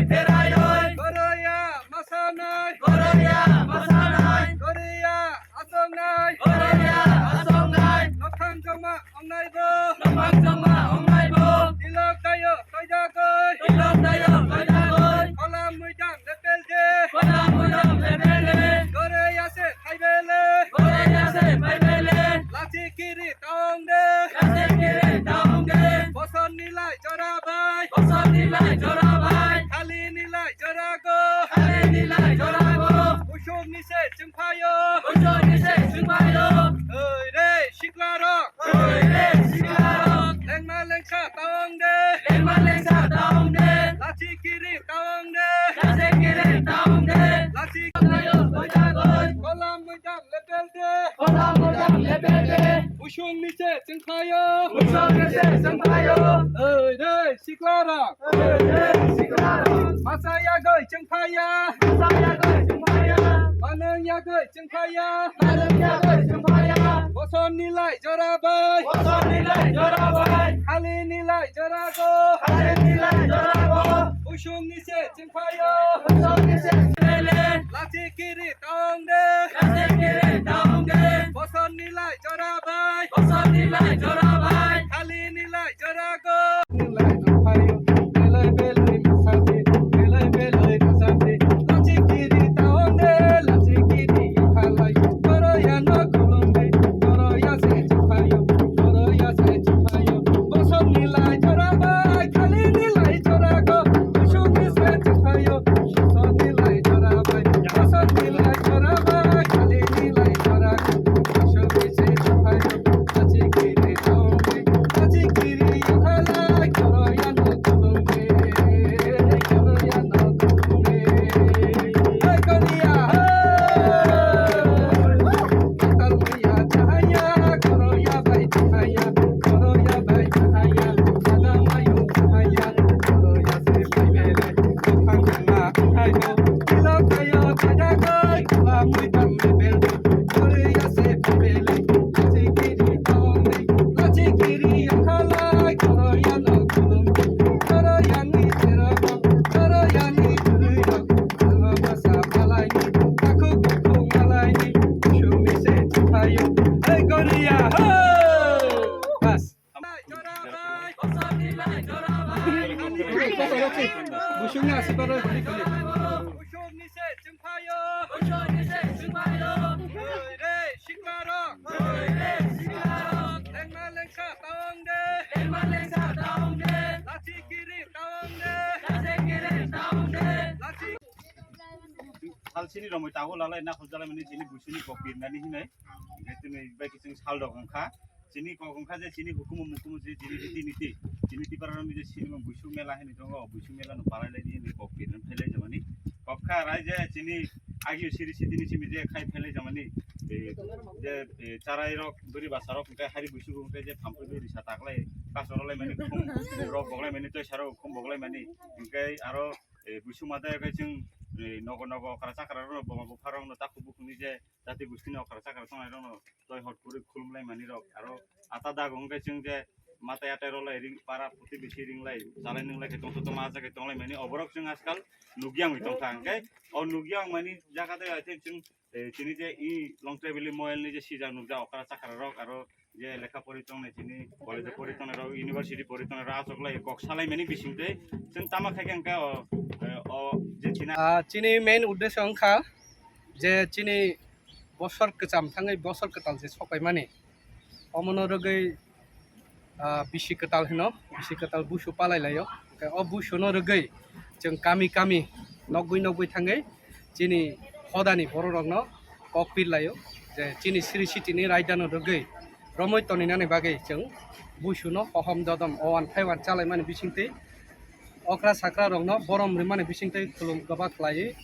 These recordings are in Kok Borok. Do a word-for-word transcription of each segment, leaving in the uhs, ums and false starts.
Pheraioi. Goroya masanai. Goroya masanai. Goroya asongnai. Goroya asongnai. Nokhang joma ongnai bo. Nokhang joma ongnai bo. Tilok dayo toijagoi. Tilok dayo toijagoi. Kolam muidang lepel de. Kolam muidang lepel de. Goroya se phaibele. Goroya se phaibele. Lachi kiri taong de. Lachi kiri taong de. Bosor nilai jora bai. Bosor nilai jora bai. Khali nilai jora go. Khali nilai jora go. Busuk ni se chwng phaio. Busuk ni se chwng phaio. Oi re sikla rok. Oi re sikla rok. Lengma lengsa taong de. Lengma lengsa taong de. Lachi kiri taong de. Lachi kiri taong de. Lachi tayo toijagoi. Kolam muidang lepel de. Kolam muidang lepel de. Busuk ni se chwng phaio. Busuk ni se chwng phaio. Oi re sikla rok. Oi re sikla rok. Masa yagoi chwng phaiya. Masa yagoi chwng phaiya. Manung yagoi chwng phaiya. Manung yagoi chwng phaiya. Bosor nilai jora bai. Bosor nilai jora bai. Khali nilai jora go. Khali nilai jora go. Busuk ni se chwng phaio. Busuk ni se chwng phaio. Lachi kiri taong de. Lachi kiri taong de. Bosor nilai jora bai. Bosor nilai jora bai. Khali nilai jora go. Nilai no phaio. Belai belai masate. Belai belai masate. Lachi kiri taong de. Lachi kiri yokhalai. Boroya no kulum de. Boroya se chwng phaio. Boroya se chwng phaio. Bosor nilai jora bai. Khali nilai jora go. Busuk ni se chwng phaio. Bosor nilai jora bai. Bosor nilai jora bai. Khali nilai jora go. Busuk ni se chwng phaio. Lachi kiri taong de. Lachi kiri yokhalai. Boroya no kulum de. Boroya no kulum de. Hai Korea, hai. Korea chahaya, Korea bai chahaya, Korea bai chahaya, ada mayu chahaya, Korea se bai bele, bukhang jangma hai go, kilo kayo kada kai, kula mui dam bel, Korea se bai bele, lachi kiri tong ni, lachi kiri yokhalai, Korea no kulum, Korea ni tera, Korea ni tera. Basa malaini, takhuk bukhuk malaini, kusungni se chuphaio. Hey, Korea, ho! Bas. Busungni asibado. Busungni se chuphaio. Busungni se chuphaio. Hey, re, siklarok. Hey, re, siklarok. Lengma lengsa taong de. Lengma lengsa taong de. Lachi kiri taong de. Lachi kiri taong de. Lachi Sal chini romwi tago lalai nakhuk jalai mani chini busuni kok birnani hinai. Hingke tini bai kiching sal rok wngkha. Chini kok wngkha je chini hukumu mukumu je chini riti niti. Chini tipara romni je chini busu mela hinwi tongo, busu mela no palai lai hinwi kok birnani phailai jamani. Kok kha rai je chini agio siri sitini simi je khai phailai jamani. E, je, e, charai rok bwrwi basa rok hingke hari busu hingke je thampui risa taklai kaso rolai mani khum rok boglai mani toi saro khum boglai mani hingke aro e, buisuk mata khe chwng, e, nogo nogo okra chakra rok buma bupha rok no takhuk bukhuk ni je jati gosti ni okra chakra tongnai rok no toi hor kwrwi khulum lai mani rok aro ata dago hwnkhe chwng je matai atai rok lai ring para puti bisi ring lai chalai nung lai khe tong tong ma jaga tong lai mani oborok chwng ajkal nukya wngwi tong kha hwnkhe o nukya wng mani jaga de I think chwng, e, chini je i long traveling mobile ni je sijak nukjak okra chakra rok aro je lekha pori tongnai chini college pori tongnai rok, university pori tongnai rok, aswk lai kok salai mani bising twi chwng tama khai khe hwnkhe o, o je chini. Ah, chini main uddesho wngkha je chini bosor kwcham thangwi bosor kwtal se sokai mani, omono rwgwi, ah, bisi kwtal hino, bisi kwtal busu palai laio. Hwnkhe o busuno rwgwi chwng kami kami nogwi nogwi thangwi chini hodani borok rokno kok pir laio je chini siri sitini raidano rwgwi romwi toninani bagwi chwng busuno hohom dodom o one phai one chalaimani bisingtwi okra sakra rokno borom rwmani bisingtwi khulum kwbak khlaiwi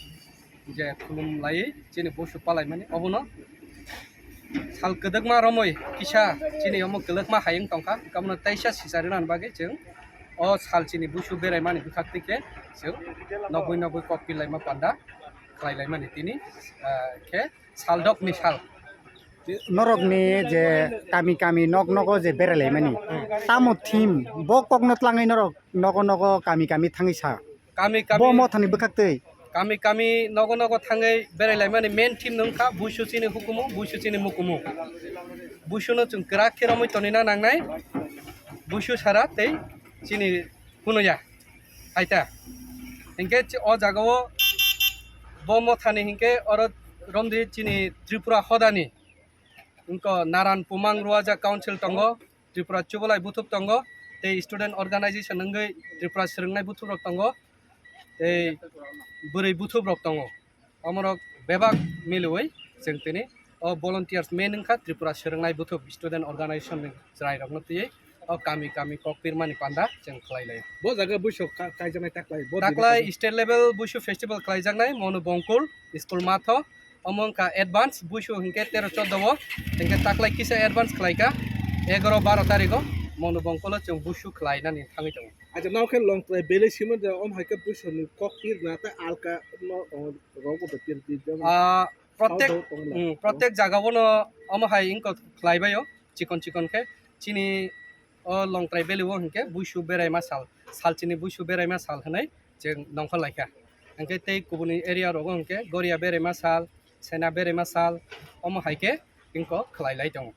je khulum laiwi chini busu palaimani obono sal kwdwkma romwi kisa chini omo kwlwkma hayung tongkha omono teisa sicharwna bagwi chwng o sal chini busu beraimani bwkhaktwi khe chwng nogwi nogwi kok pir laima panda khlai laimani tini, ah, khe saldok ni sal. Norok ni je kami kami nok nogo je berai laimani, tamo thim bo kok no tlangwi norok nogo nogo kami kami thangwi sa? Kami kami, bo mothani bwkhaktwi kami kami nogo nogo thangwi berai laimani main theme no wngkha Buisu chini hukumu, Buisu chini mukumu. Buisu no chwng kwrak khe romwi tonina nangnai, Buisu sara tei chini hunuya aita. Hinkhe chi-, o jagao bo mothani hinkhe oro romdi chini Tripura hodani wngkha Naran Pumang Ruaja Council tongo, Tripura Chubalai Buthuk tongo, tei student organization wngwi Tripura swrwngnai buthukrok tongo, tei bwrwi buthukrok tongo. Omorok bebak miliwi chwng tini o volunteers main wngkha Tripura swrwngnai buthuk student organization ni chwrairokno twiwi o kami kami kok pirmani panda chwng khlai lai. Bo jaga Buisu ka-, kaijaknai taklai, bo taklai state level Buisu festival khlaijaknai Monu Bongkul school matho. Omo wngkha advance Buisu hinkhe tero choddo o, hinkhe taklai kisa advance khlaikha egaro baro tarigo Monu Bongkolo chwng Buisu khlainani thangwi tongo. Acha, nao khe Longtrai Valley simi de om hai khe Buisu ni kok pirna tei alka no, o, rogo de pir pir jabo. Ah, protek, Sao do tongla. Mm, protek jaga o no omo hai wngkha khlaibaio chikon chikon khe chini o Longtrai Valley o hinkhe Buisu beraima sal, sal chini Buisu beraima sal hinwi chwng nongkhor laikha. Hinkhe tei kubuni area rogo hinkhe Goria beraima sal, Sena beraima sal, omo hai khe wngkha khlai lai tongo.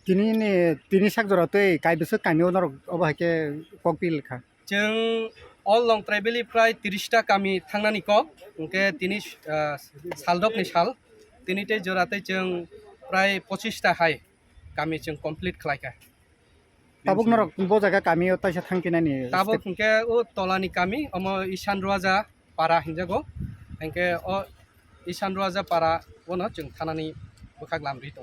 Tini ni, tini sak jora tei kaibwswk kami o norok obo hai khe kok pil kha. Chwng o Longtrai Valley prai tiris ta kami thangnani kok, hinkhe tini, ah, saldok ni sal, tini tei jora tei chwng prai pochis ta hai kami chwng complete khlai kha. Tabuk norok bo jaga kami o taisa thangpinani tabuk step. Hinkhe o tolani kami, omo Isan Ruaja para hinjago. Hinkhe o Isan Ruaja para bono chwng thanani bwkhak lamri tongo.